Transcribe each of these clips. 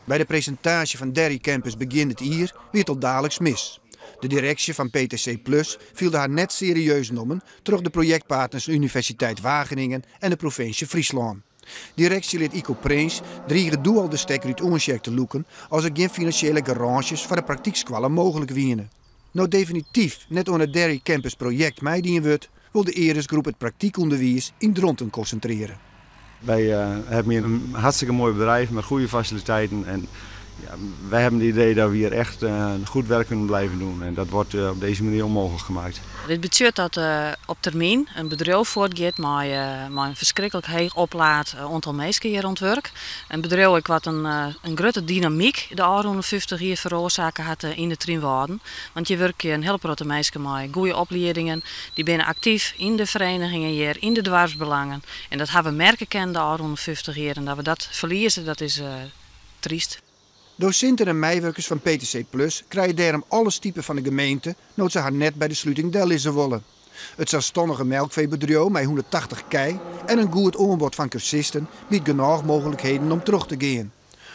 By de presintaasje fan Dairy Campus begjin dit jier wie it al daliks mis. De direksje fan PTC Plus fielde har net serieus nommen troch de projektpartners Universiteit Wageningen en de provinsje Fryslân. Direksjelid Ico Prins drige doe al de stekker út Oentsjerk te lûken as der gjin finansjele garânsjes foar de praktykskoalle mooglik wiene. No't definityf net oan it Dairy Campus projekt meidien wurdt, wol de Aeres-groep it praktykûnderwiis yn Dronten konsintrearje. Wij hebben hier een hartstikke mooi bedrijf met goede faciliteiten en ja, wij hebben het idee dat we hier echt goed werk kunnen blijven doen en dat wordt op deze manier onmogelijk gemaakt. Dit betsjut dat op termyn in bedriuw fuortgiet mei in ferskriklik heech oplaat oantal minsken hjir oan it wurk. In bedriuw ek wat in grutte dynamyk de ôfrûne 50 jier feroarsake hat yn de Trynwâlden. Want hjir wurkje in hiele protte minsken mei goede opliedingen. Dy binne aktyf yn de ferenigingen hjir, yn de doarpsbelangen. En dat hawwe we merke kinnen de ôfrûne 50 jier. En dat we dat ferlieze, dat is tryst. Dosinten en meiwurkers fan PTC Plus krije dêrom alle stipe fan de gemeente no't se har net by de sluting dellizze wolle. It selsstannige melkfeebedriuw mei 180 kij en in goed oanbod fan kursisten biedt genôch mooglikheden om troch te gean.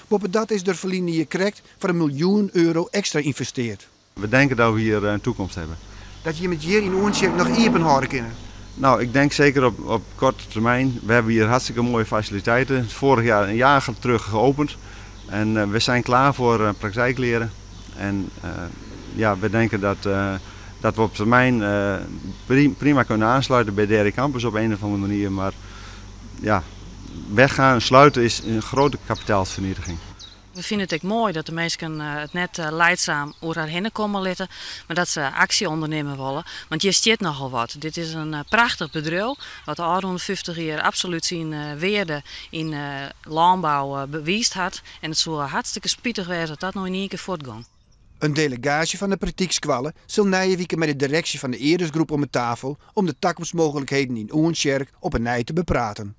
Boppedat is der ferline jier krekt foar in miljoen euro ekstra ynvesteard. We denken dat we hier een toekomst hebben. Dat jim it hjir yn Oentsjerk noch iepen hâlde kinne? Nou, ik denk zeker op korte termijn. We hebben hier hartstikke mooie faciliteiten. Vorig jaar een jaar terug geopend. En we zijn klaar voor praktijkleren. En ja, we denken dat we op termijn prima kunnen aansluiten bij Dairy Campus op een of andere manier. Maar ja, weggaan en sluiten is een grote kapitaalsvernietiging. We fine it ek moai dat de minsken it net lijdzaam oer har hinne komme litte, mar dat se aksje ûndernimme wolle. Want hjir stiet nochal wat. Dit is in prachtich bedriuw wat de ôfrûne 50 jier absolút syn wearde yn lânbou bewiisd hat. En it soe hartstikke spitich wêze as dat no yn ien kear fuortgong. In delegaasje fan de praktykskoalle sil nije wike mei de direksje fan de Aeres-groep om 'e tafel om de takomstmooglikheden yn Oentsjerk op 'e nij te bepraten.